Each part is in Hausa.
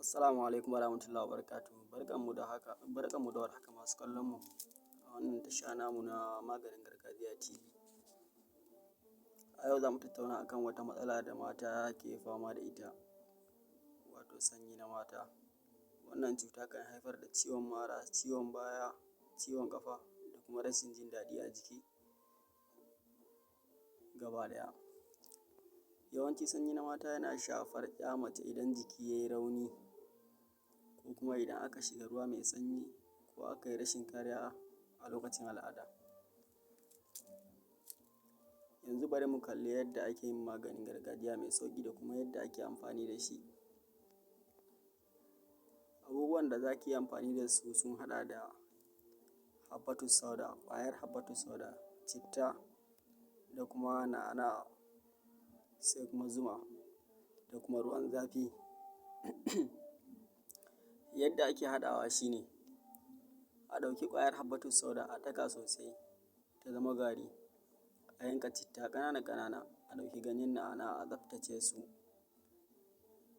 Assalamu alaikum warahmatullahi wabarakatuhu. Barkanmu da haka, barkanmu da warhaka masu kallon mu a wannan tasha namu na Maganin Gargajiya TV. A yau za mu tattauna akan wata matsala da mata ke fama da ita, wato sanyi na mata. Wannan cuta kan haifar da ciwon mara, ciwon baya, ciwon ƙafa da kuma rashin jin daɗi a jiki gaba ɗaya. Yawanci sanyi na mata yana shafar ‘ya mace idan jiki yai rauni, ko kuma idan aka shiga ruwa mai sanyi, ko aka yi rashin kariya a lokacin al'ada. Yanzu bari mu kalli yadda ake yin maganin gargajiya mai sauƙi da kuma yadda ake amfani da shi. Abubuwan da za ki yi amfani da su sun haɗa da habbatus sauda, ƙwayar habbatus sauda, citta da kuma na'ana'a, sai kuma zuma da kuma ruwan zafi. Yadda ake haɗawa shi ne, a ɗauki ƙwayar habbatus sauda a daka sosai ta zama gari, a yanka citta ƙanana-ƙanana, a ɗauki ganyen na'ana'a a tsaftace su,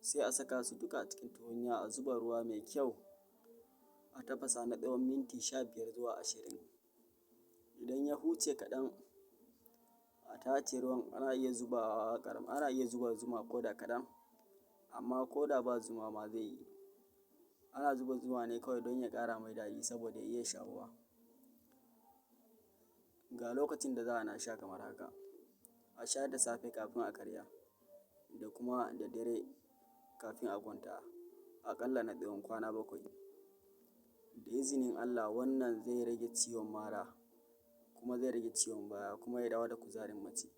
sai a saka su duka a cikin tukunya a zuba ruwa mai kyau, a tafasa na tsawon minti 15 zuwa 20. Idan ya huce kaɗan, a tace ruwan, ana iya zuba zuma koda kaɗan, amma koda ba zuma ma zai yi. Ana zuba zuma ne kawai don ya ƙara mai daɗi saboda ya iya shawuwa. Ga lokacin da za ana sha kamar haka: a sha da safe kafin a karya da kuma da dare kafin a kwanta, aƙalla na tsawon kwana 7. Da izinin Allah wannan zai rage ciwon mara, kuma zai rage ciwon baya, kuma ya dawo da kuzarin mace.